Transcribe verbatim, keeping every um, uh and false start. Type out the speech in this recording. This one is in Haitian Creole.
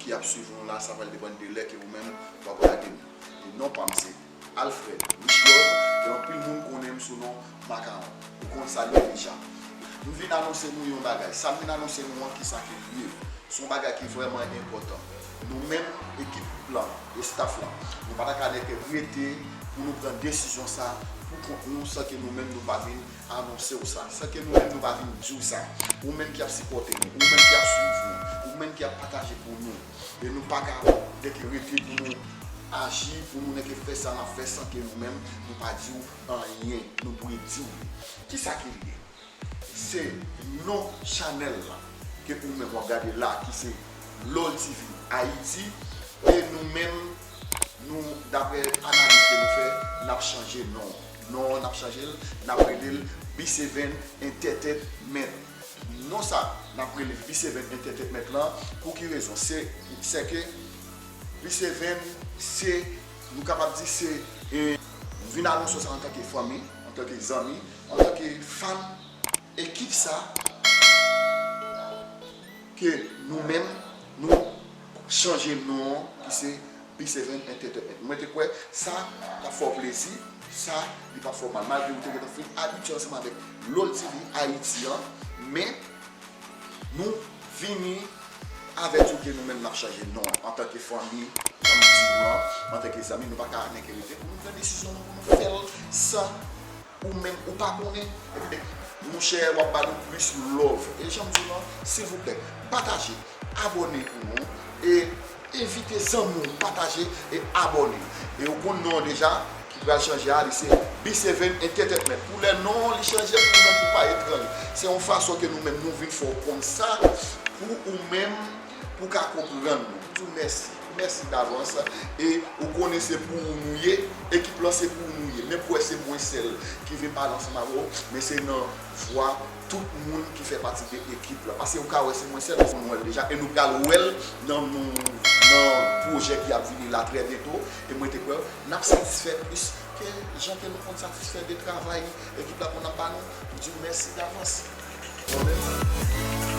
ki ap swiv nou la, sa pral depann de lè ke ou menm w ap gade m. E non pa m se Alfred Richelove, e anpil moun konnen m sou non Makawon. Ou konn sa l ye deja. M vin anonse nou yon bagay. Sa m vin anonse nou an, kisa ke l ye? Se yon bagay ki vrèman enpòtan. Nou menm, ekip lan, staff lan, nou pa ta ka nèke rete pou nou pran desizyon sa pou kont nou, san ke nou menm nou pa vin anonse w sa, san ke nou menm nou pa vin di w sa. Ou menm ki ap sipòte nou, ou menm ki ap swiv nou, ou menm ki ap pataje pou nou. E nou pa ka nèke rete pou nou aji, pou nou nèke fè sa n ap fè san ke nou menm nou pa di w anyen. Nou dwe di w li. Kisa ke l ye? Se non chanèl la ke ou menm w ap gade la, ki se Lol T V Ayiti. E nou menm, nou, daprè analiz ke nou fè, n ap chanje non. Non an, n ap chanje l, n ap rele l B Seven Entertainment. Non sa, n ap rele B Seven Entertainment lan, pou ki rezon? Se, se ke B Seven, se, nou kapab di se, e, m vin anonse sa antanke fanmi, antanke zanmi, antanke fan ekip sa, ke nou menm, nou chanje non an, ki se B Seven Entertainment. Mwen te kwè sa t ap fè w plezi, sa li p ap fè w mal. Malgre ou te gentan fin abitye ansanm avèk Lol T V Ayiti an, men nou vini avèti w ke nou menm n ap chanje non an. Antanke fanmi, jan m di w lan, antanke zanmi, nou pa ka nèke rete pou nou pran desizyon nan, pou nou fè l san ou menm ou pa konnen. Ebyen, monchè, w ap ba nou plis love. E jan m di w lan, silvouplè, pataje, abòne pou nou, e envite zanmi w pataje e abòne. E ou konn non an deja, ki pral chanje a, li se B Seven Entertainment. Pou lè non an li chanje, pou ou menm pou pa etranje. Se yon fason ke nou menm nou vin fè w konn sa, pou ou menm pou ka konprann nou. M di w mèsi. Mèsi davans. E ou konnen se pou ou nou ye. Ekip lan se pou ou nou ye. Men kwè se mwen sèl ki vin pale ansanm avè w, men se nan vwa tout moun ki fè pati de ekip la. Paske ou ka wè se mwen sèl, nou konn wè l deja. E nou pral wè l nan, nan, nan pwojè ki ap vini la trè byento. E mwen te kwè n ap satisfè plis ke jan ke nou konn satisfè de travay ekip la konn ap ba nou. M di w mèsi davans. Bon, men.